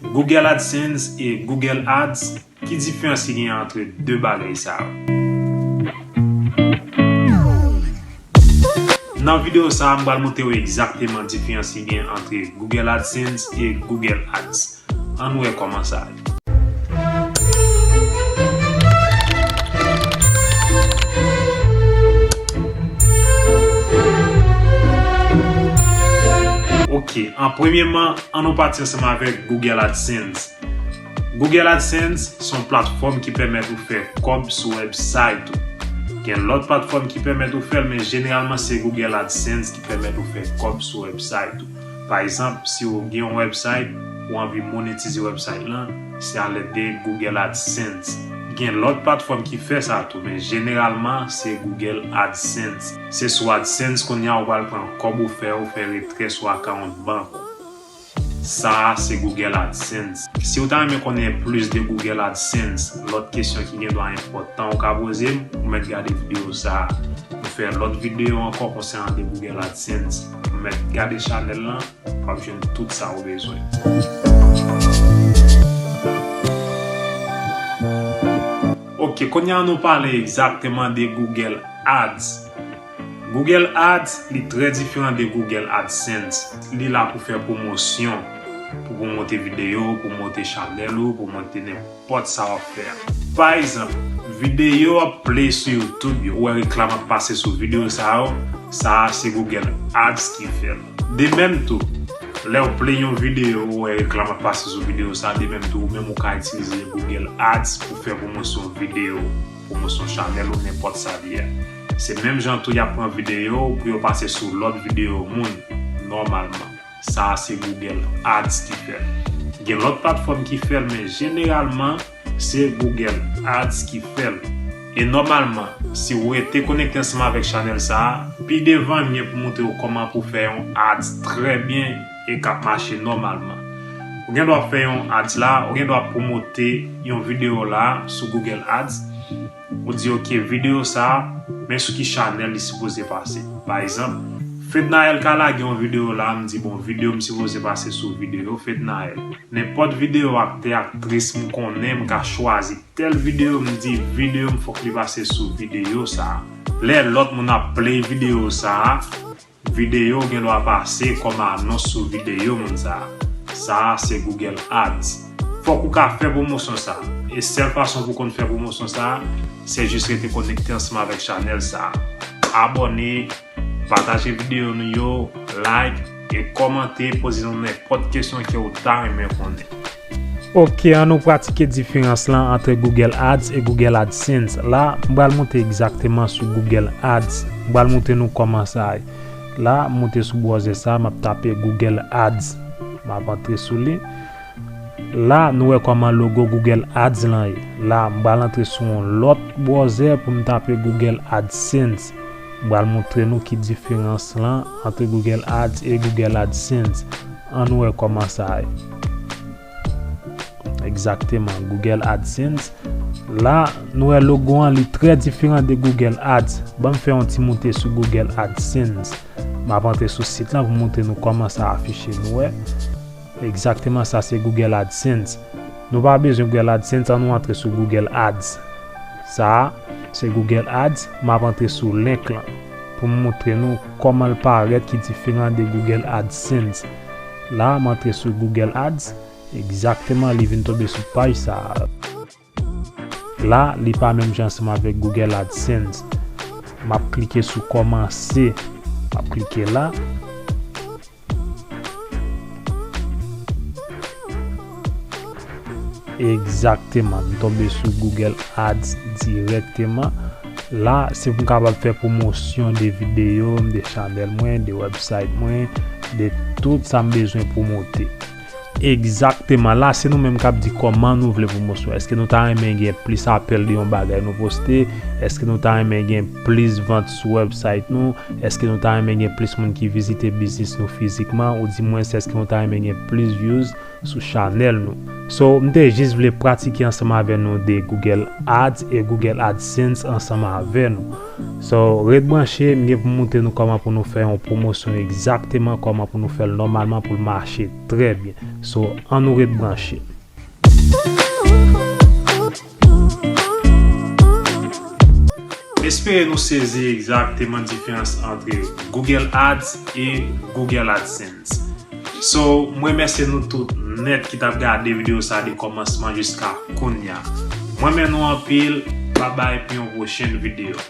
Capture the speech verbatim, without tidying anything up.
Google AdSense e Google Ads, ki diferans ki genyen antre de bagay sa yo? Nan videyo sa a, m pral montre w egzakteman diferans ki genyen antre Google AdSense e Google Ads. Ann wè kòman sa ye. Ok, an premyeman, ann nou pati ansanm avèk Google AdSense. Google AdSense se yon platfòm ki pèmèt ou fè kòb sou website ou. Gen lòt platfòm ki pèmèt ou fè l, men jeneralman se Google AdSense ki pèmèt ou fè kòb sou website ou. Pa egzanp, si w gen yon website, ou anvi monetize website lan, se alèd de Google AdSense. Gen lòt platfòm ki fè sa tou, men jeneralman se Google AdSense. Se sou AdSense kounye a ou pral pran kòb ou fè, ou fè retrè sou akawont bank ou. Sa a se Google AdSense. Si w ta renmen konnen plis de Google AdSense, lòt kesyon ki gen dwa enpòtan ou ka poze m, ou mèt gade videyo sa a. Nou fè lòt videyo ankò konsènan de Google AdSense. Ou mèt gade chanèl lan, w ap jwenn tout sa ou bezwen. Ok, kounye a nou pale egzakteman de Google Ads. Google Ads, li trè diferan de Google AdSense. Li la pou fè pwomosyon, pou pwomote videyo, pwomote chanèl ou, pwomote nenpòt sa w ap fè a. Pa egzanp, videyo w ap play sou YouTube yo, ou wè reklam ap pase sou videyo sa yo, sa a se Google Ads ki fè l. De menm tou, lè w play yon videyo, ou wè reklam ap pase sou videyo sa, de menm tou, ou menm ou ka itilize Google Ads pou fè pwomosyon videyo, pwomosyon chanèl ou nenpòt sa li ye. Se menm jan tou y ap pran videyo pou yo pase sou lòt videyo moun, nòmalman. Sa a se Google Ads ki fè l. Gen lòt platfòm ki fè l, men jeneralman, se Google Ads ki fè l. E nòmalman, si w rete konekte ansanm avèk chanèl sa a, pi devan m gen pou montre w kòman pou fè yon ads trè byen e k ap mache nòmalman. Ou gen dwa fè yon ads la, ou gen dwa pwomote yon videyo la sou Google Ads. Ou di, "Ok, videyo sa a, men sou ki chanèl li sipoze pase." Pa egzanp, Fednaelle ka lage yon videyo la, m di, "Bon, videyo m sipoze pase sou videyo Fednaelle." Nenpòt videyo aktè, aktris m konnen, m ka chwazi tèl videyo, m di, "Videyo m fòk li pase sou videyo sa a." Lè lòt moun ap play videyo sa a, videyo gen dwa pase kòm anons sou videyo moun sa a. Sa a se Google Ads. Fòk ou ka fè pwomosyon sa a. E sèl fason pou konn fè pwomosyon sa a, se jis rete konekte ansanm avèk chanèl sa a. Abòne, pataje videyo nou yo, like, e kòmante, poze nou nenpòt kesyon ke ou ta renmen konnen. Ok, ann nou pratike diferans lan antre Google Ads e Google AdSense. La, m pral monte egzakteman sou Google Ads. M pral montre nou kòman sa ye. La, m monte sou browser sa, m ap tape Google Ads. M ap antre sou li. La, nou wè kòman logo Google Ads lan ye. La, m pral antre sou yon lòt browser pou m tape Google AdSense. M pral montre nou ki diferans lan antre Google Ads e Google AdSense. Ann nou wè kòman sa ye. Egzakteman, Google AdSense. La, nou wè logo an, li trè diferan de Google Ads. Ban m fè yon ti moute sou Google AdSense. M ap antre sou sit lan pou montre nou kòman sa afiche, nou wè. Egzakteman, sa se Google AdSense. Nou pa bezwen Google AdSense, ann nou antre sou Google Ads. Sa a, se Google Ads. M ap antre sou link lan pou m montre nou kòman l parèt ki diferan de Google AdSense. La, m antre sou Google Ads. Egzakteman, li vin tonbe sou paj sa a. La, li pa menm jan ansanm avèk Google AdSense. M ap klike sou kòmanse. M ap klike la. Egzakteman, m tonbe sou Google Ads dirèkteman. La, se pou m kapab fè pwomosyon de videyo m, de chanèl mwen, de website mwen, de tout sa m bezwen pwomote. Egzakteman, la se nou menm k ap di kòman nou vle pwomosyon. Èske nou ta renmen gen plis apèl de yon bagay nou poste? Èske nou ta renmen gen plis vant sou website nou? Èske nou ta renmen gen plis moun ki vizite biznis nou fizikman? Oudimwens, èske nou ta renmen gen plis views sou chanèl nou? So, m te jis vle pratike ansanm avè nou de Google Ads e Google AdSense ansanm avè nou. So, ret branche, m gen pou m montre nou kòman pou nou fè yon pwomosyon egzakteman kòman pou nou fè l nòmalman pou l mache trè byen. So, ann nou ret branche. M espere nou sezi egzakteman diferans antre Google Ads e Google AdSense. So, m remèsye nou tout nèt ki t ap gade videyo sa de kòmansman jiska kounya. M renmen nou anpil, babay pou yon pwochen videyo.